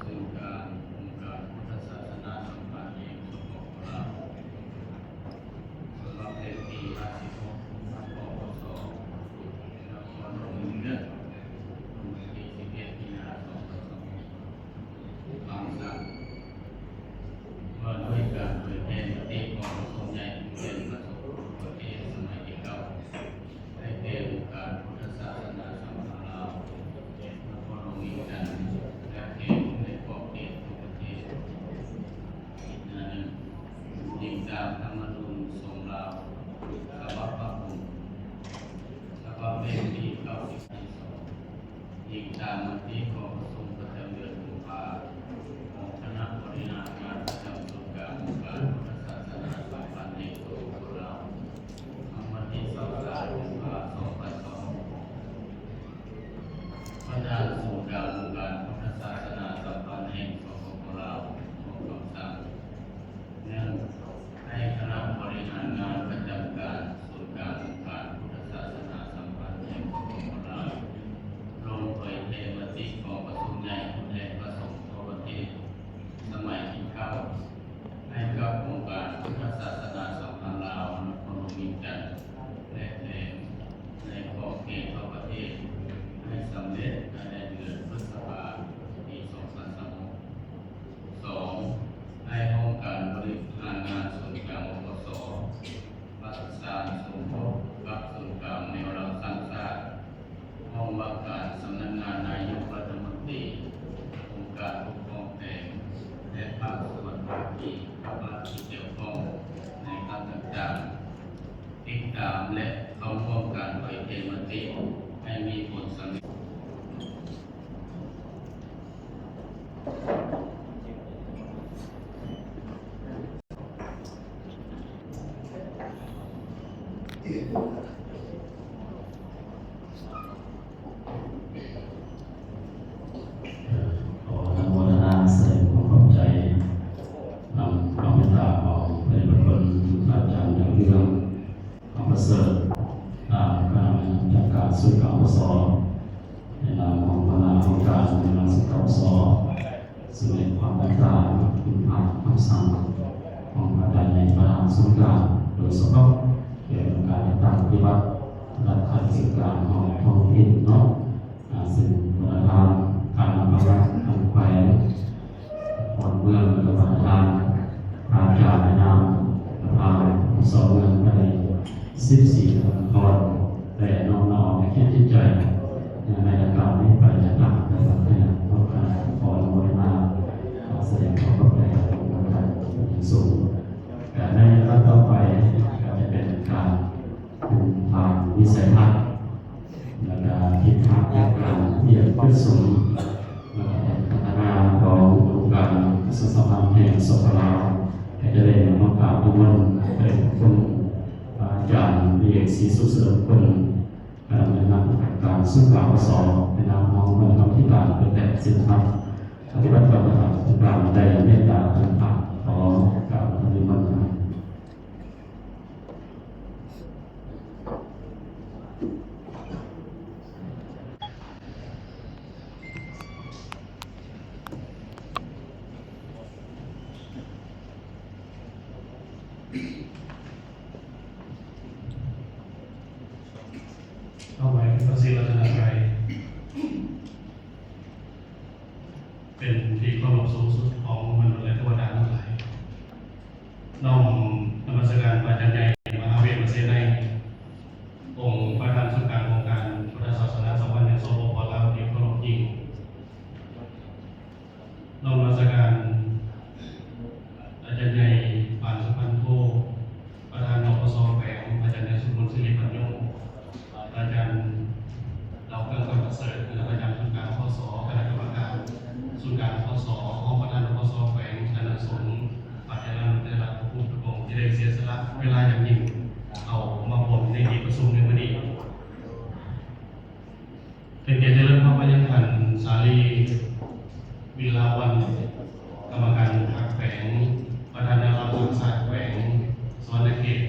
ສູນກາງອົງການພຸດທະສາສະໜາສຳພັນແຫ່ງ ສປປ ລາວ ສະບັບເລກທີຫ້າສິບຫົກ ປປສ ນະຄອນຫຼວງວຽງຈັນ ລົງວັນທີສິບເອັດ ມີນາ ສອງພັນຊາວຫົກ ບາງສັນ ວ່າດ້ວຍການເຜີຍແຜ່ມະຕິຂອງປະຊຸມໃຫຍ່ຜູ້ແທນພະສົງฆ์ທົ່ວປະເທດສະໄໝທີເກົ້າ ໄດ້ແກ່ອົງການພຸດທະສາສະໜາສຳພັນລາວ ນະຄອນຫຼວງວຽງຈັນ ແລະ ແຂວງ ແລະ ຂອບເຂດທົ່ວປະເທດ. ອີກໜ້າໜຶ່ງ, ອີງຕາມທຳມະນູນສົງລາວ ສະບັບປັບປຸງ ສະບັບເລກທີເກົ້າສິບ ທີສອງ ອີງຕາມມະຕິກອງປະຊຸມປະຈຳເດືອນກຸມພາ ຂອງຄະນະບໍລິຫານງານປະຈຳສູນກາງອົງການພຸດທະສາສະໜາສຳພັນແຫ່ງ ສປປ ລາວ ເມື່ອວັນທີຊາວສາມ ກຸມພາ ສອງພັນຊາວຫົກ. ປະທານສູນກາງອົງການພຸດທະສາສະໜາສຳພັນແຫ່ງ ສປປ ລາວ ອອກຄຳສັ່ງ ໜຶ່ງ ໃຫ້ຄະນະບໍລິຫານງານປະຈຳການສູນກາງອົງການພຸດທະສາສະໜາສຳພັນແຫ່ງ ສປປ ລາວ ລົງເຜີຍແຜ່ມະຕິກອງປະຊຸມໃຫຍ່ຜູ້ແທນພະສົງฆ์ທົ່ວປະເທດສະໄໝທີເກົ້າ ໃຫ້ກັບອົງການພຸດທະສາສະໜາສຳພັນລາວ ນະຄອນຫຼວງວຽງຈັນ ແລະ ແຂວງ ໃນຂອບເຂດທົ່ວປະເທດ ໃຫ້ສຳເລັດພາຍໃນເດືອນພຶດສະພາ ປີສອງພັນຊາວຫົກ. ສອງ ໃຫ້ຫ້ອງການບໍລິຫານງານສູນກາງ ອບສ ປະສານສົມທົບກັບສູນກາງແນວລາວສ້າງຊາດ, ຫ້ອງວ່າການສຳນັກງານນາຍົກລັດຖະມົນຕີ, ອົງການປົກຄອງແຂວງ ແລະ ພາກສ່ວນພາຄີ ພາກລັດທີ່ກ່ຽວຂ້ອງໃນຂັ້ນຕ່າງໆ ຕິດຕາມ ແລະ ເຂົ້າຮ່ວມການເຜີຍແຜ່ມະຕິໃຫ້ມີຜົນສຳເລັດ. ຂໍອະນຸໂມທະນາສະແດງຄວາມຂອບໃຈນຳຄວາມເມດຕາຂອງພະເດດພະຄຸນພະອາຈານຍອດເລື່ອງ ຄຳປະເສີດ ຕາມຄະນະກຳມະການສູນກາງ ອບສ ໃນນາມຂອງຫົວໜ້າຫ້ອງການ ໃນນາມສູນກາງ ອບສ ຊຶ່ງເປັນຄວາມເມດຕາ ຄຸນພະຄຳສັ່ງຂອງພະອາຈານໃຫຍ່ ປະທານສູນກາງ ໂດຍສະເພາະກ່ຽວກັບການຈັດຕັ້ງປະຕິບັດລັດຖະວິສາການຂອງທ້ອງຖິ່ນເນາະ ອາ ຊຶ່ງຫົວໜ້າທາງການນຳພາ ທາງແຂວງ ນະຄອນເມືອງ ແລະ ກະປະທານ ພະອາຈານໃນນາມປະທານ ອບສ ເມືອງ ພາຍໃນສິບສີ່ນະຄອນ ແຕ່ນ້ອມນ້ອມໃນຈິດໃຈ ໃນລາຍການນີ້ໄປຈະຕາມໄປ ຂໍອະນຸໂມທະນາ ຂໍສະແດງຄວາມຂອບໃຈກັບທ່ານເປັນຢ່າງສູງ. ແລະ ໃນລຳດັບຕໍ່ໄປກໍຈະເປັນການ ເປັນທາງວິໄສທັດ ແລະ ກະທິດທາງແຜນການທີ່ຈະປະຊຸມ ແລະ ກະພັດທະນາຂອງອົງການປະຊາສຳພັນແຫ່ງ ສປປ ລາວ ກະຈະໄດ້ມາກາບນິມົນເປັນຄຸນພະອາຈານເອກ ສີສຸກ ສະເຫຼີມຄຸນ ຄະນະບໍລິຫານການສູນກາງ ອບສ ໃນນາມຂອງຄະນະກຳມະທິການເຜີຍແຜ່ສິນທຳ ປະຕິບັດກຳມະຖານ ການໄດ້ເມດຕາເປັນປະທານ ຂໍກາບນິມົນ. ຖວາຍພະສີລັດຕະນະໄຕ ເປັນທີ່ເຄົາລົບສູງສຸດຂອງມະນຸດ ແລະ ເທວະດາທັງຫຼາຍ. ນ້ອມນະມັດສະການພະອາຈານໃຫຍ່ມະຫາເວດວະເຊໄນ ອົງປະທານສູນກາງອົງການພຸດທະສາສະໜາສຳພັນແຫ່ງ ສປປ ລາວ ທີ່ເຄົາລົບຍິ່ງ. ນ້ອມນະມັດສະການອາຈານໃຫຍ່ ປານ ສຸພັນໂທ ປະທານ ອບສ ແຂວງ, ອາຈານໃຫຍ່ ສຸມົນ ສິລິປັນໂຍ, ອາຈານ ດາວເຄືອງ ຄຳປະເສີດ ຄະນະປະຈຳສູນກາງ ອບສ, ຄະນະກຳມະການສູນກາງ ອບສ, ຮອງປະທານ ອບສ ແຂວງ, ຄະນະສົງ, ພະເຖລານຸເຖລະທຸກຮູບທຸກອົງ ທີ່ໄດ້ເສຍສະຫຼະເວລາຢ່າງຍິ່ງ ເຂົ້າ ທີ່ປະຊຸມໃນມື້ນີ້. ເປັນກຽດຈະເລີນພອນມາຍັງທ່ານ ສາລີ ວິລາວັນ ກຳມະການພັກແຂວງ, ປະທານແນວລາວສ້າງຊາດແຂວງສະຫວັນນະເຂດ,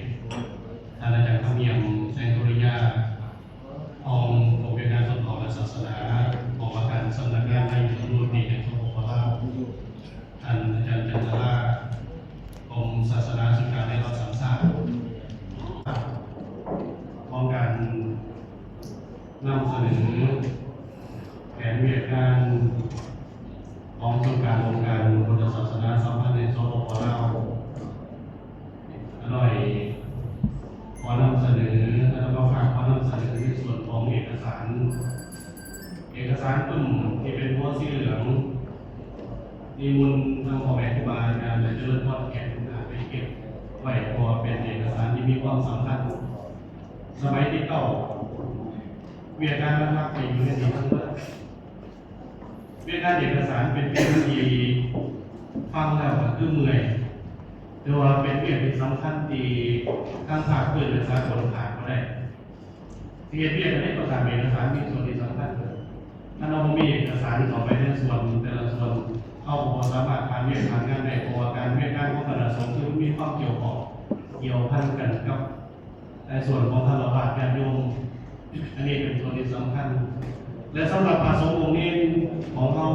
ທ່ານອາຈານຄຳຢ້ຽມ ແສງສຸລິຍາ ຮອງຜູ້ອຳນວຍການຊົນເຜົ່າ ແລະ ສາສະໜາ ກອງວ່າການສຳນັກງານນາຍົກລັດຖະມົນຕີ ແຫ່ງ ສປປ ລາວ, ທ່ານອາຈານ ຈັນທະລາ ກົມສາສະໜາ ສູນກາງແນວລາວສ້າງຊາດ ຂອງການນຳສະເໜີແຜນວຽກງານຂອງສູນກາງອົງການພຸດທະສາສະໜາສຳພັນແຫ່ງ ສປປ ລາວ. ຂ້ານ້ອຍຂໍນຳສະເໜີ ແລະ ກໍຝາກຂໍນຳສະເໜີໃນສ່ວນຂອງເອກະສານ, ເອກະສານປຶ້ມທີ່ເປັນຫົວສີເຫຼືອງ ນິມົນທາງພໍ່ແມ່ຄູບາອາຈານ ແລະ ຈະເລີນພອນແກ່ນ ໄປເກັບໄວ້ ເພາະວ່າເປັນເອກະສານທີ່ມີຄວາມສຳຄັນ. ສະໄໝທີເກົ້າ ວຽກງານຫຼັກໆທີ່ຢູ່ໃນນີ້ທັງໝົດ ວຽກງານເອກະສານເປັນວຽກທີ່ຟັງແລ້ວກໍຄືເມື່ອຍ, ແຕ່ວ່າເປັນວຽກທີ່ສຳຄັນທີ່ທັງພາກພື້ນ ແລະ ສາກົນຂາດບໍ່ໄດ້. ຊິເຮັດວຽກອັນໃດກໍຕາມ ເອກະສານມີສ່ວນທີ່ສຳຄັນ. ຖ້າເຮົາບໍ່ມີເອກະສານເຂົ້າໄປໃນສ່ວນແຕ່ລະສ່ວນ, ເຮົາກໍບໍ່ສາມາດຜ່ານວຽກຜ່ານງານໄດ້, ເພາະວ່າການວຽກງານຂອງຄະນະສົງຄືມັນມີຄວາມກ່ຽວຂ້ອງ ກ່ຽວພັນກັນກັບ ໃນສ່ວນຂອງຄາລະວາດຍາດໂຍມ, ອັນນີ້ເປັນສ່ວນທີ່ສຳຄັນ. ແລະ ສຳລັບພະສົງອົງເນນຂອງເຮົາ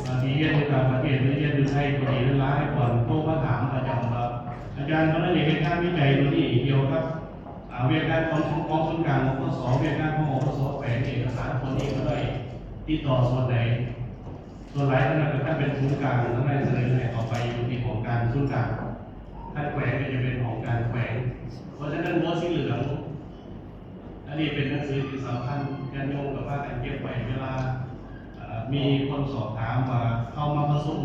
ອາ ທີ່ຮຽນຢູ່ຕ່າງປະເທດ ຫຼື ຮຽນຢູ່ໄທກໍດີ ຫຼາຍໆຄົນໂທມາຖາມປະຈຳວ່າ ອາຈານ ຂ້ານ້ອຍຢາກເຮັດງານວິໄຈຕົວນີ້ກ່ຽວກັບ ອາ ວຽກງານຂອງ ຂອງສູນກາງ ອພສ, ວຽກງານຂອງ ອພສ ແຂວງ, ເອກະສານຕົວນີ້ຂ້ານ້ອຍຕິດຕໍ່ສ່ວນໃດ? ສ່ວນຫຼາຍຂະນະກໍຄັນເປັນສູນກາງ ທາງໃນສະເໜີໃຫ້ເຂົ້າໄປຢູ່ທີ່ຫ້ອງການສູນກາງ, ຄັນແຂວງກໍຈະເປັນຫ້ອງການແຂວງ. ເພາະສະນັ້ນ ຫົວສີເຫຼືອງ ອັນນີ້ເປັນໜັງສືທີ່ສຳຄັນ, ຍາດໂຍມກໍພາກັນເກັບໄວ້ ເວລາ ເອີ ມີຄົນສອບຖາມວ່າເຮົາມາປະຊຸມ,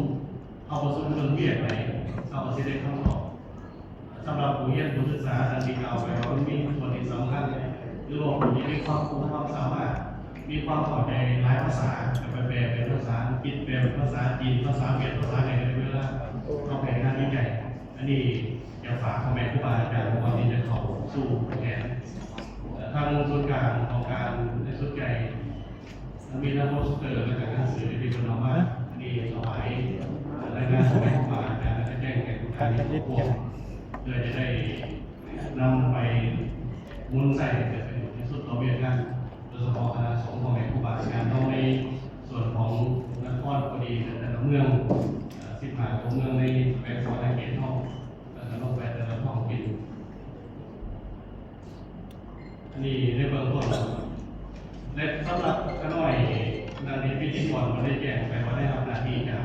ເຮົາປະຊຸມເລື່ອງວຽກໃດ, ເຮົາກໍຊິໄດ້ຄຳຕອບ. ສຳລັບຜູ້ຮຽນຜູ້ສຶກສາ ດັ່ງທີ່ກ່າວໄປວ່າ ມັນມີສ່ວນທີ່ສຳຄັນ ຄືວ່າຜູ້ທີ່ມີຄວາມຮູ້ຄວາມສາມາດ ມີຄວາມເຂົ້າໃຈຫຼາຍພາສາ ກໍໄປແປເປັນພາສາອັງກິດ, ແປເປັນພາສາຈີນ, ພາສາຫວຽດ, ພາສາຫຍັງ ໃນເວລາເຮົາແຜນງານວິໄຈ. ອັນນີ້ຢາກຝາກພໍ່ແມ່ຄູບາອາຈານ ກ່ອນທີ່ຈະເຂົ້າສູ່ແຜນ. ເອີ ທາງສູນກາງຂອງການໃນສຸດໃຫຍ່ ມັນມີທັງໂປສເຕີ ແລະ ກະໜັງສືທີ່ເພິ່ນເອົາມາ ອັນນີ້ຖວາຍ ເອີ ລາຍງານຂອງແມ່ຄູບາອາຈານ ແລະ ກະແຈ້ງແກ່ທຸກທ່ານທີ່ເຂົ້າຮ່ວມ ເພື່ອຈະໄດ້ນຳໄປໝູນໃຊ້ໃຫ້ເກີດປະໂຫຍດທີ່ສຸດຕໍ່ວຽກງານ ໂດຍສະເພາະຄະນະສົງ ພໍ່ແມ່ຄູບາອາຈານເຮົາ ໃນສ່ວນຂອງນະຄອນກໍດີ ແຕ່ລະເມືອງ ເອີ ສິບຫ້າຕົວເມືອງໃນແຂວງສະຫວັນນະເຂດເຮົາ ແລ້ວກໍລົງໄປແຕ່ລະທ້ອງຖິ່ນ. ອັນນີ້ໃນເບື້ອງຕົ້ນ ແລະ ສຳລັບຂ້ານ້ອຍ ດັ່ງທີ່ພິທີກອນເພິ່ນໄດ້ແຈ້ງໄປວ່າ ໄດ້ຮັບໜ້າທີ່ຈາກ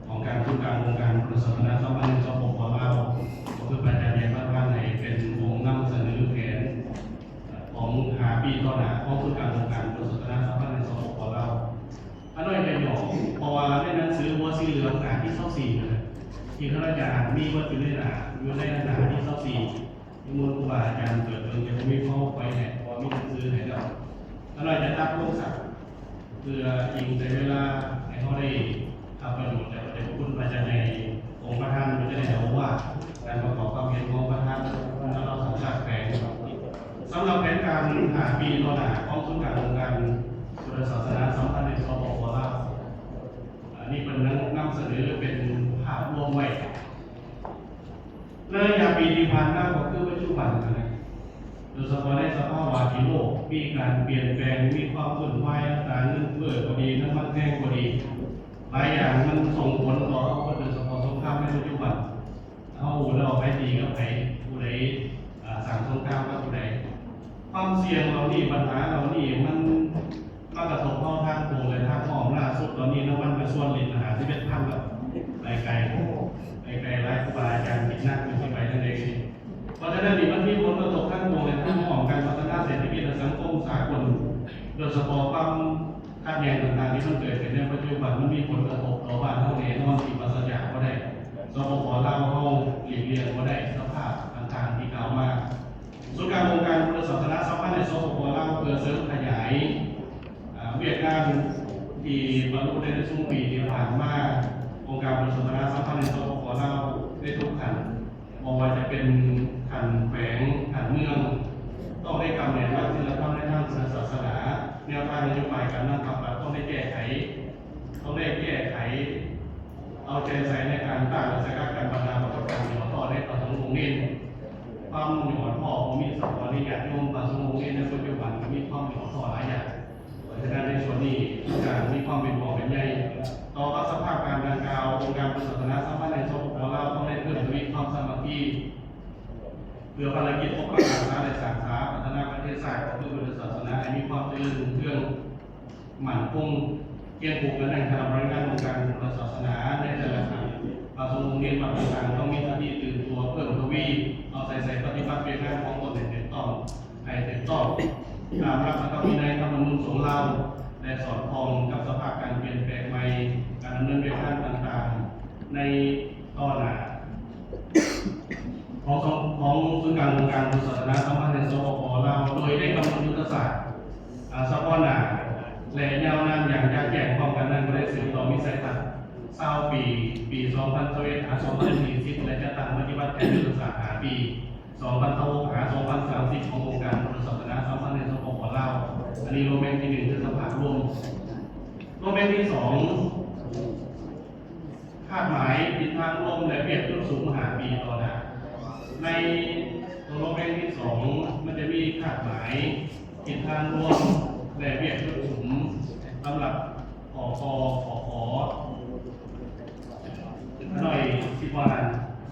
ຫ້ອງການສູນກາງອົງການພຸດທະສາສະໜາສຳພັນແຫ່ງ ສປປ ລາວ ກໍຄືພະອາຈານໃຫຍ່ ປະທານໃຫ້ເປັນອົງນຳສະເໜີແຜນຂອງຫ້າປີຕໍ່ໜ້າຂອງສູນກາງອົງການພຸດທະສາສະໜາສຳພັນແຫ່ງ ສປປ ລາວ. ຂ້ານ້ອຍຈະຫຍໍ້ ເພາະວ່າໃນໜັງສືຫົວສີເຫຼືອງໜ້າທີຊາວສີ່ນັ້ນນະ ທີ່ຂ້ານ້ອຍຈະອ່ານ ມີເບິດຢູ່ໃນໜ້າ ຢູ່ໃນໜ້າທີຊາວສີ່ ນິມົນຄູບາອາຈານເປີດເບິ່ງ ຈະບໍ່ມີ PowerPoint ໃຫ້ ເພາະວ່າມີໜັງສືໃຫ້ແລ້ວ. ຂ້ານ້ອຍຈະຕັດລົງສັ້ນ ເພື່ອອີງໃສ່ເວລາ ໃຫ້ເຮົາໄດ້ຮັບປະໂຫຍດຈາກພະເດດພະຄຸນພະອາຈານໃຫຍ່ ອົງປະທານ ເພິ່ນຈະໄດ້ເອົາວ່າການປະກອບຄວາມເຫັນຂອງປະທານຄະນະລາວສ້າງຊາດແຂວງ. ສຳລັບແຜນການຫ້າປີຕໍ່ໜ້າຂອງສູນກາງອົງການພຸດທະສາສະໜາສຳພັນແຫ່ງ ສປປ ລາວ ອັນນີ້ເພິ່ນນຳສະເໜີເປັນພາບລວມໄວ້ ໃນໄລຍະປີທີ່ຜ່ານມາກໍຄືປັດຈຸບັນຫັ້ນນະ ໂດຍສະເພາະໃນສະພາວະທີ່ໂລກມີການປ່ຽນແປງ ມີຄວາມວຸ່ນວາຍ ອັດຕາເງິນເຟີ້ກໍດີ ນ້ຳມັນແພງກໍດີ ຫຼາຍຢ່າງມັນສົ່ງຜົນຕໍ່ເຮົາ ໂດຍສະເພາະສົງຄາມໃນປັດຈຸບັນ ເຮົາຮູ້ແລ້ວວ່າໃຜຕີກັບໃຜ ຜູ້ໃດ ເອີ ສ້າງສົງຄາມກັບຜູ້ໃດ. ຄວາມສ່ຽງເຫຼົ່ານີ້ ບັນຫາເຫຼົ່ານີ້ ມັນມາກະທົບເຮົາທາງກົງ ແລະ ທາງອ້ອມ. ລ່າສຸດຕອນນີ້ນ້ຳມັນກະຊວນລິດຫ້າສິບເອັດພັນແລ້ວ ໄປໄກ ໄປໄກຫຼາຍ ຄູບາອາຈານຄິດໜັກຢູ່ ຊິໄປທາງໃດ. ເພາະສະນັ້ນນີ້ ມັນມີຜົນກະທົບທາງກົງ ແລະ ທາງອ້ອມ ການພັດທະນາເສດຖະກິດ ແລະ ສັງຄົມສາກົນ ໂດຍສະເພາະຄວາມຂັດແຍ່ງຕ່າງໆທີ່ມັນເກີດຂຶ້ນໃນປັດຈຸບັນ ມັນມີຜົນກະທົບຕໍ່ບ້ານເຮົາແນ່ນອນ ທີ່ປາສະຈາກບໍ່ໄດ້. ສປປ ລາວເຮົາຫຼີກລ່ຽງບໍ່ໄດ້ສະພາບຕ່າງໆທີ່ກ່າວມາ. ສູນກາງອົງການພຸດທະສາສະໜາສຳພັນແຫ່ງ ສປປ ລາວ ເພື່ອເສີມຂະຫຍາຍ ອາ ວຽກງານທີ່ບັນລຸໄດ້ໃນຊຸມປີທີ່ຜ່ານມາ, ອົງການພຸດທະສາສະໜາສຳພັນແຫ່ງ ສປປ ລາວ ໃນທຸກຂັ້ນ ບໍ່ວ່າຈະເປັນຂັ້ນແຂວງ, ຂັ້ນເມືອງ, ຕ້ອງໄດ້ກຳແໜ້ນຫຼັກສິນລະທຳໃນທາງສາສະໜາ, ແນວທາງນະໂຍບາຍການນຳພັກລັດຕ້ອງໄດ້ແກ້ໄຂ, ຕ້ອງໄດ້ແກ້ໄຂເອົາໃຈໃສ່ໃນການຕ້ານ ແລະ ສະກັດກັ້ນບັນດາປາກົດການຫຍໍ້ທໍ້ໃນພະສົງອົງເນນ. ຄວາມຫຍໍ້ທໍ້ບໍ່ມີສະເພາະໃນຍາດໂຍມ, ພະສົງອົງເນນໃນປັດຈຸບັນກໍມີຄວາມຫຍໍ້ທໍ້ຫຼາຍຢ່າງ. ເພາະສະນັ້ນໃນສ່ວນນີ້ຈະມີຄວາມເປັນຫ່ວງເປັນໃຍຕໍ່ກັບສະພາບການດັ່ງກ່າວ. ອົງການພຸດທະສາສະໜາສຳພັນແຫ່ງ ສປປ ລາວ ຕ້ອງໄດ້ເພີ່ມທະວີຄວາມສາມັກຄີ ເພື່ອພາລະກິດປົກປັກຮັກສາ ແລະ ສ້າງສາພັດທະນາປະເທດຊາດ ກໍຄືພຸດທະສາສະໜາໃຫ້ມີຄວາມຈະເລີນຮຸ່ງເຮືອງໝັ້ນຄົງ, ຄຽງຄູ່ກັນນັ້ນ ຄະນະບໍລິຫານອົງການພຸດທະສາສະໜາໃນແຕ່ລະຂັ້ນ, ພະສົງອົງເນນວັດຕ່າງໆ ຕ້ອງມີສະຕິຕື່ນຕົວເພີ່ມທະວີ, ເອົາໃຈໃສ່ປະຕິບັດວຽກງານຂອງຕົນໃຫ້ຖືກຕ້ອງ, ໃຫ້ຖືກຕ້ອງຕາມຫຼັກພະທຳວິໄນ ທຳມະນູນສົງລາວ ແລະ ສອດຄ່ອງກັບສະພາບການປ່ຽນແປງໃໝ່, ການດຳເນີນວຽກງານຕ່າງໆໃນຕໍ່ໜ້າ ຂອງ ຂອງສູນກາງອົງການພຸດທະສາສະໜາສຳພັນແຫ່ງ ສປປ ລາວ ໂດຍໄດ້ກຳນົດຍຸດທະສາດ ອາ ສະເພາະໜ້າ ແລະ ຍາວນານຢ່າງຈະແຈ້ງ. ພ້ອມກັນນັ້ນກໍໄດ້ສືບຕໍ່ວິໄສທັດຊາວປີ ປີສອງພັນຊາວເອັດ ຫາ ສອງພັນສີ່ສິບ ແລະ ຈັດຕັ້ງປະຕິບັດແຜນຍຸດທະສາດຫ້າປີ ສອງພັນຊາວຫົກ ຫາ ສອງພັນສາມສິບ ຂອງອົງການພຸດທະສາສະໜາສຳພັນແຫ່ງ ສປປ ລາວ. ອັນນີ້ໂລແມນທີໜຶ່ງ ຄືສະພາບລວມ. ໂລແມນທີສອງ ຄາດໝາຍທິດທາງລວມ ແລະ ວຽກຈຸດສຸມຫ້າປີຕໍ່ໜ້າ. ໃນໂຕໂລແມນທີສອງ ມັນຈະມີຄາດໝາຍທິດທາງລວມ ແລະ ວຽກຈຸດສຸມສຳລັບ ຂ ຂ ຂ ຂ ໜ້ອຍສິບກວ່າອັນ.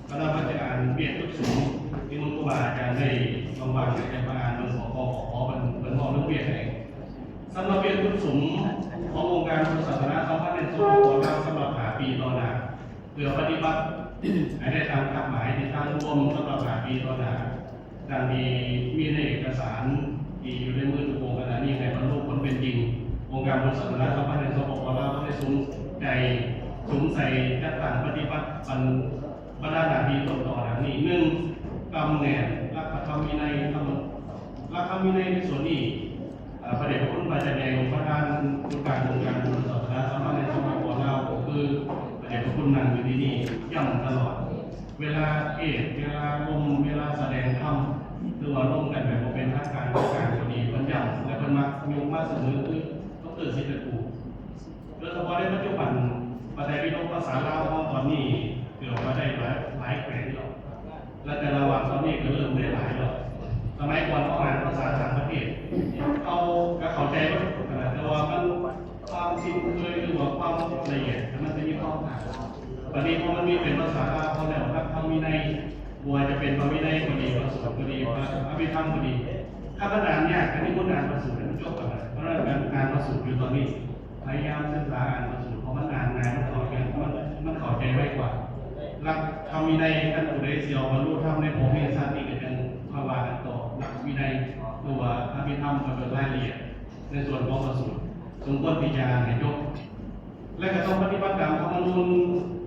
ຄະນະອາຈານວຽກຈຸດສຸມທີ່ມັນຄູບາອາຈານໄດ້ວາງໆ ໃຫ້ມາອ່ານເບິ່ງ ຂ ຂ ຂ ຂ ເພິ່ນ ເພິ່ນເວົ້າເລື່ອງວຽກໃຫ້. ສຳລັບວຽກຈຸດສຸມຂອງອົງການພຸດທະສາສະໜາສຳພັນແຫ່ງ ສປປ ລາວ ສຳລັບຫ້າປີຕໍ່ໜ້າ ເພື່ອປະຕິບັດໃຫ້ໄດ້ຕາມຄາດໝາຍທີ່ຕັ້ງລວມສຳລັບຫ້າປີຕໍ່ໜ້າ ດັ່ງທີ່ມີໃນເອກະສານທີ່ຢູ່ໃນມືທຸກອົງຂະນະນີ້ ໃຫ້ບັນລຸຜົນເປັນຈິງ. ອົງການພຸດທະສາສະໜາສຳພັນແຫ່ງ ສປປ ລາວ ໄດ້ສຸມໃຈ ສຸມໃສ່ຈັດຕັ້ງປະຕິບັດບັນ ບັນດາໜ້າທີ່ຕົ້ນຕໍດັ່ງນີ້. ໜຶ່ງ, ກຳແໜ້ນຫຼັກພະທຳວິໄນ ທຳ ຫຼັກທຳວິໄນໃນສ່ວນນີ້ ເອີ ພະເດດພະຄຸນພະອາຈານໃຫຍ່ ປະທານອົງການ ອົງການພຸດທະສາສະໜາສຳພັນແຫ່ງ ສປປ ລາວ ກໍຄືພະເດດພະຄຸນນັ່ງຢູ່ທີ່ນີ້ ຢ້ຳຕະຫຼອດ ເວລາເທດ ເວລາລົມ ເວລາສະແດງທຳ ຫຼືວ່າລົມກັນແບບບໍ່ເປັນທາງການຂອງການກໍດີ ເພິ່ນຢ້ຳ ແລະ ເພິ່ນມັກຍົກມາສະເໜີ ຄື ດຣ. ສິດຕະກູ ໂດຍສະເພາະໃນປັດຈຸບັນ ພະໄຕປິດົກພາສາລາວຂອງເຮົາຕອນນີ້ ເກືອບວ່າໄດ້ຫຼາຍ ຫຼາຍແຂວງແລ້ວ ແລະ ແຕ່ລະວັດຕອນນີ້ກໍເລີ່ມໄດ້ຫຼາຍແລ້ວ. ສະໄໝກ່ອນເຮົາອ່ານພາສາຕ່າງປະເທດ ເຮົາກໍເຂົ້າໃຈໝົດ ແຕ່ວ່າມັນ ຄວາມຊິນເຄີຍ ຫຼືວ່າຄວາມລະອຽດ ມັນຈະມີຄວາມຕ່າງ. ບັດນີ້ພໍມັນມີເປັນພາສາລາວເຮົາແລ້ວ ຫຼັກທຳວິໄນ ບໍ່ວ່າຈະເປັນພະວິໄນກໍດີ ພະສູດກໍດີ ພະອະພິທຳກໍດີ ຖ້າມັນອ່ານຍາກ ກໍນິມົນອ່ານພະສູດໃຫ້ມັນຈົບກ່ອນ. ເພາະນັ້ນການອ່ານພະສູດຢູ່ຕອນນີ້ ພະຍາຍາມສຶກສາອ່ານພະສູດ ເພາະມັນອ່ານງ່າຍ ມັນເຂົ້າໃຈ ມັນ ມັນເຂົ້າໃຈໄວກວ່າ. ຫຼັກທຳວິໄນ ຄັນຜູ້ໃດຊິເອົາບັນລຸທຳໃນພົມເມຊາດນີ້ ກໍຈັ່ງຄ່ອຍວ່າກັນຕໍ່. ຫຼັກວິໄນ ຫຼືວ່າອະພິທຳ ກໍເປັນລາຍລະອຽດໃນສ່ວນຂອງພະສູດ ສົມຄວນທີ່ຈະອ່ານໃຫ້ຈົບ ແລະ ກໍຕ້ອງປະຕິບັດຕາມທຳມະນູນ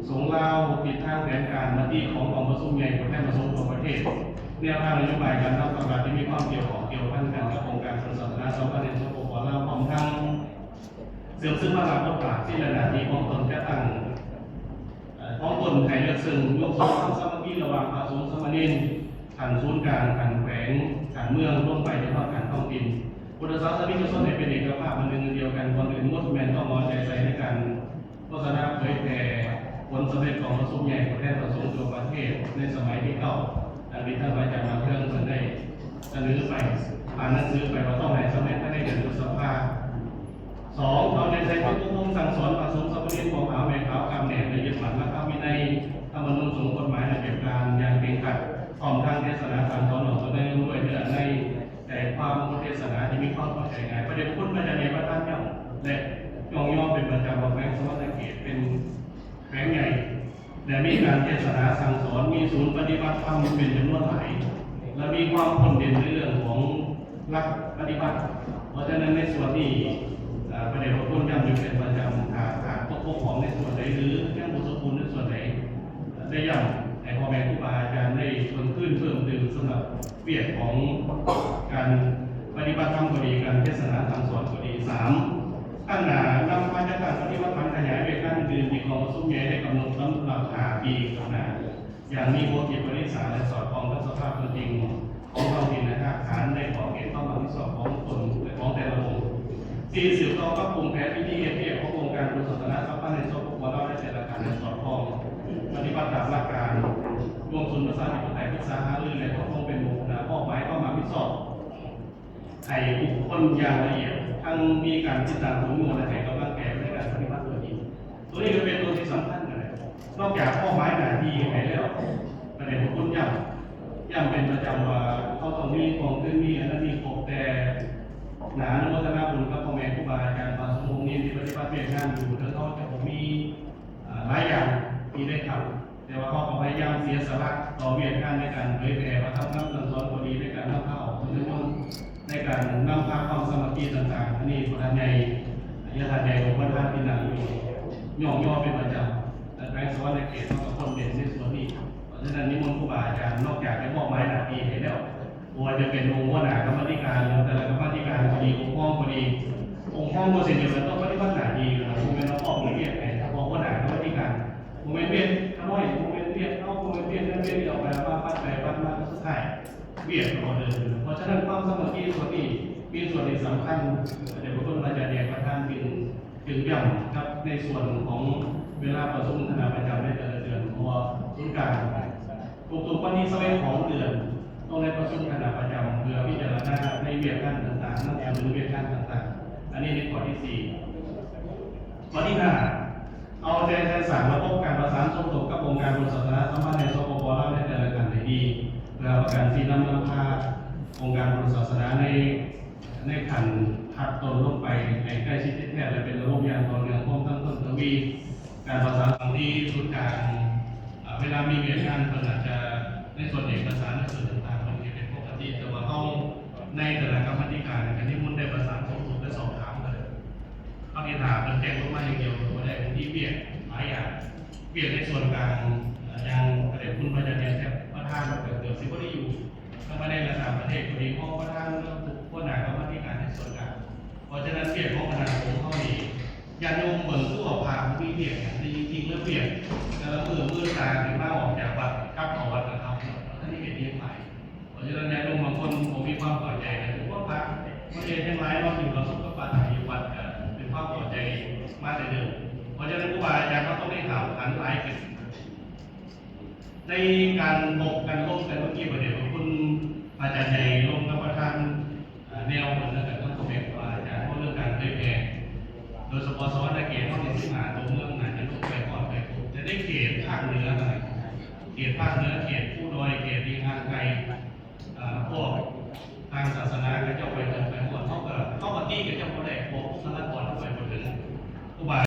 ສົງລາວ, ທິດທາງແຜນການມະຕິຂອງກອງປະຊຸມໃຫຍ່ຜູ້ແທນພະສົງທົ່ວປະເທດ, ແນວທາງນະໂຍບາຍການນຳພັກລັດທີ່ມີຄວາມກ່ຽວຂ້ອງກ່ຽວພັນກັນກັບອົງການສາສະໜາສຳພັນແຫ່ງ ສປປ ລາວ ພ້ອມທັງເຊື່ອມຊຶມພາລະບົດບາດ ສິດ ແລະ ໜ້າທີ່ຂອງຕົນ ຈັດຕັ້ງ ເອີ ຂອງຕົນໃຫ້ເລິກເຊິ່ງ, ຍົກສູງຄວາມສາມັກຄີລະຫວ່າງພະສົງສາມະເນນ ຂັ້ນສູນກາງ, ຂັ້ນແຂວງ, ຂັ້ນເມືອງ, ລົງໄປຈົນຮອດຂັ້ນທ້ອງຖິ່ນ. ພຸດທະສາສະນິກະຊົນໃຫ້ເປັນເອກະພາບ ອັນໜຶ່ງອັນດຽວກັນ. ກ່ອນອື່ນໝົດ ແມ່ນຕ້ອງເອົາໃຈໃສ່ໃນການໂຄສະນາເຜີຍແຜ່ຜົນສຳເລັດຂອງປະຊຸມໃຫຍ່ຜູ້ແທນພະສົງທົ່ວປະເທດໃນສະໄໝທີເກົ້າ ດັ່ງທີ່ທ່ານພະອາຈານມາເທີງເພິ່ນໄດ້ສະເໜີໄປ, ຜ່ານໜັງສືໄປວ່າຕ້ອງໃຫ້ສຳເລັດພາຍໃນເດືອນພຶດສະພາ. ສອງ, ເອົາໃຈໃສ່ຝຶກອົບຮົມສັ່ງສອນພະສົງສາມະເນນ ພວກອາວແມ່ຂາວ ກຳແໜ້ນ ແລະ ຍຶດໝັ້ນຫຼັກທຳວິໄນ, ທຳມະນູນສົງ, ກົດໝາຍ, ລະບຽບການຢ່າງເຄັ່ງຄັດ, ພ້ອມທັງເທດສະໜາສັ່ງສອນອອກຕົນໃນ ດ້ວຍເນື້ອໃນໃຈຄວາມຂອງເທດສະໜາທີ່ມີຄວາມເຂົ້າໃຈງ່າຍ. ພະເດດພະຄຸນພະອາຈານໃຫຍ່ປະທານຍ້ຳ ແລະ ຍ້ອງຍໍເປັນປະຈຳວ່າແຂວງສະຫວັນນະເຂດເປັນແຂວງໃຫຍ່ ແລະ ມີການເທດສະໜາສັ່ງສອນ, ມີສູນປະຕິບັດທຳເປັນຈຳນວນຫຼາຍ ແລະ ມີຄວາມໂດດເດັ່ນໃນເລື່ອງຂອງຫຼັກປະຕິບັດ. ເພາະສະນັ້ນໃນສ່ວນນີ້ ເອີ ພະເດດພະຄຸນຢ້ຳຢູ່ເປັນປະຈຳ, ຖ້າຂາດຕົກບົກຜ່ອງໃນສ່ວນໃດ ຫຼື ຍັງບໍ່ສົມບູນໃນສ່ວນໃດ ໄດ້ຢ້ຳໃຫ້ພໍ່ແມ່ຄູບາອາຈານໄດ້ເບິ່ງຄືນເພີ່ມຕື່ມ ສຳລັບວຽກຂອງການປະຕິບັດທຳກໍດີ, ການເທດສະໜາສັ່ງສອນກໍດີ. ສາມ, ຕັ້ງໜ້ານຳພາຈັດຕັ້ງປະຕິບັດຜັນຂະຫຍາຍວຽກງານອື່ນໆ ທີ່ກອງປະຊຸມໃຫຍ່ໄດ້ກຳນົດສຳລັບຫ້າປີຂ້າງໜ້າ ຢ່າງມີຫົວຄິດປະລິສາ ແລະ ສອດຄ່ອງກັບສະພາບຕົວຈິງ. ຂອງທ້ອງຖິ່ນ ແລະ ຮາກຖານໃນຂອບເຂດຄວາມຮັບຜິດຊອບຂອງຕົນ ແລະ ຂອງແຕ່ລະອົງ. ສີ່, ສືບຕໍ່ປັບປຸງແຜນວິທີເຮັດວຽກຂອງອົງການບຸນສາສະໜາສຳພັນໃນ ສປປ ລາວ ໃນແຕ່ລະຂັ້ນ ໃຫ້ສອດຄ່ອງປະຕິບັດຕາມຫຼັກການລວມສູນປະຊາທິປະໄຕ ປຶກສາຫາລື ແລະ ຕົກລົງເປັນໝູ່ຄະນະ ມອບໝາຍຄວາມຮັບຜິດຊອບໃຫ້ບຸກຄົນຢ່າງລະອຽດ ທັງມີການຕິດຕາມເຝົ້າລະວັງ ແລະ ໃຫ້ກຳລັງແກ່ໃນການປະຕິບັດຕົວຈິງ. ຕົວນີ້ກໍເປັນຕົວທີ່ສຳຄັນຫັ້ນແຫຼະ. ນອກຈາກມອບໝາຍໜ້າທີ່ໃຫ້ແລ້ວ ກໍໄດ້ບອກເນັ້ນ ຢ້ຳເປັນປະຈຳວ່າ ເຮົາຕ້ອງມີກອງທຶນ ມີອັນນັ້ນມີຄົບ ແຕ່ໜ້າອະນຸໂມທະນາບຸນກັບພໍ່ແມ່ຄູບາອາຈານພະສົງອົງນີ້ທີ່ປະຕິບັດວຽກງານຢູ່ ເຖິງເຮົາຈະບໍ່ມີ ເອີ ຫຼາຍຢ່າງທີ່ໄດ້ທຳ ແຕ່ວ່າເຮົາກໍພະຍາຍາມເສຍສະຫຼະຕໍ່ວຽກງານໃນການເຜີຍແຜ່ພະທຳຄຳສັ່ງສອນກໍດີ ໃນການນຳພາອອກເປັນຍານຍົນ ໃນການນຳພາຄວາມສາມັກຄີຕ່າງໆ. ອັນນີ້ພະທ່ານໃຫຍ່ ຍາທ່ານໃຫຍ່ອົງປະທານທີ່ນັ່ງຢູ່ ຍ້ອງຍໍເປັນປະຈຳ ແລະ ແຂວງສະຫວັນນະເຂດເຮົາກໍພົ້ນເດັ່ນໃນສ່ວນນີ້. ເພາະສະນັ້ນ ນິມົນຄູບາອາຈານ ນອກຈາກຈະມອບໝາຍໜ້າທີ່ໃຫ້ແລ້ວ ບໍ່ວ່າຈະເປັນອົງຫົວໜ້າກຳມາທິການ ແຕ່ລະກຳມາທິການກໍດີ ອົງຮອງກໍດີ ອົງຮອງກໍເຊັ່ນດຽວກັນ ຕ້ອງປະຕິບັດໜ້າທີ່ ບໍ່ແມ່ນວ່າມອບວຽກໃຫ້ສະເພາະຫົວໜ້າກຳມາທິການ ບໍ່ແມ່ນວຽກຂ້ານ້ອຍ ບໍ່ແມ່ນວຽກເຮົາ ບໍ່ແມ່ນວຽກນັ້ນວຽກນີ້ ເອົາໄປເອົາມາ ປັດໄປປັດມາ ສຸດທ້າຍວຽກກໍບໍ່ເດີນ. ເພາະສະນັ້ນ ຄວາມສາມັກຄີສ່ວນນີ້ ມີສ່ວນທີ່ສຳຄັນ ແຕ່ບໍ່ເພິ່ງພະອາຈານໃຫຍ່ປະທານຈຶ່ງ ຈຶ່ງຢ້ຳກັບໃນສ່ວນຂອງເວລາປະຊຸມຄະນະປະຈຳໃນແຕ່ລະເດືອນ ເພາະວ່າສູນກາງທຸກໆວັນທີຊາວເອັດຂອງເດືອນ ຕ້ອງໄດ້ປະຊຸມຄະນະປະຈຳ ເພື່ອພິຈາລະນາໃນວຽກງານຕ່າງໆ ນຳສະເໜີວຽກງານຕ່າງໆ. ອັນນີ້ໃນຂໍ້ທີສີ່. ຂໍ້ທີຫ້າ ເອົາໃຈໃສ່ສ້າງລະບົບການປະສານສົມທົບກັບອົງການບຸນສາສະໜາສຳພັນໃນ ສປປ ລາວ ໃນແຕ່ລະຂັ້ນໃຫ້ດີ ເພື່ອປະກັນຊີ້ນຳນຳພາອົງການບຸນສາສະໜາໃນ ໃນຂັ້ນທັດຕົ້ນລົງໄປໃຫ້ໃກ້ຊິດຕິດແທດ ແລະ ເປັນລະບົບຢ່າງຕໍ່ເນື່ອງ ພ້ອມທັງເພີ່ມທະວີການປະສານງານທີ່ສູນກາງ. ເວລາມີວຽກງານ ເພິ່ນອາດຈະໃນສ່ວນເອກະສານ ໃນສ່ວນຕ່າງໆ ເພິ່ນເຮັດເປັນປົກກະຕິ ແຕ່ວ່າເຮົາໃນແຕ່ລະກຳມາທິການ ກໍນິມົນໄດ້ປະສານສົມທົບ ໄດ້ສອບຖາມກັນ ເຮົາຊິຖ້າເພິ່ນແຈ້ງລົງມາຢ່າງດຽວກໍບໍ່ໄດ້ ບາງທີວຽກຫຼາຍຢ່າງ ວຽກໃນສ່ວນກາງ ຢ່າງພະເດດຄຸນພະອາຈານໃຫຍ່ແທບປະທານ ກໍເກືອບຊິບໍ່ໄດ້ຢູ່ ທັງພາຍໃນ ແລະ ຕ່າງປະເທດກໍດີ ຮອງປະທານ ແລະ ຫົວໜ້າກຳມາທິການໃນສ່ວນກາງ. ເພາະສະນັ້ນ ວຽກຂອງຄະນະສົງເຮົານີ້ ຍາດໂຍມເບິ່ງຄືວ່າພະມີວຽກຫຍັງ ແຕ່ຈິງໆແລ້ວວຽກແຕ່ລະມື້ ມື້ຕາຂຶ້ນມາອອກຈາກວັດ ກັບເຂົ້າວັດກັບເຮົາ ບໍ່ທັນໄດ້ເຮັດຫຍັງຫຼາຍ. ເພາະສະນັ້ນ ຍາດໂຍມບາງຄົນບໍ່ມີຄວາມເຂົ້າໃຈ ກໍຖືວ່າພະບໍ່ໄດ້ເຮັດຫຍັງຫຼາຍເນາະ ຢູ່ກັບສົງກັບປາຖະຢູ່ວັດ ກໍເປັນຄວາມເຂົ້າໃຈມາແຕ່ເດີມ. ເພາະສະນັ້ນ ຄູບາອາຈານເຮົາຕ້ອງໄດ້ຖາມ ຫັນຫຼາຍຂຶ້ນ ໃນການພົບກັນລົມກັນເມື່ອກີ້ ປະເດດວ່າຄຸນພະອາຈານໃຫຍ່ລົມກັບປະທານ ເອີ ແນວເພິ່ນ ແລ້ວກໍທັງພໍ່ແມ່ຄູບາອາຈານ ເວົ້າເລື່ອງການເຜີຍແຜ່ ໂດຍສະເພາະສະຫວັນນະເຂດເຮົານີ້ ສິບຫ້າຕົວເມືອງ ໜ້າຈະລົງໄປຮອດໄປຄົບ ແຕ່ໃນເຂດພາກເໜືອຫັ້ນນະ ເຂດພາກເໜືອ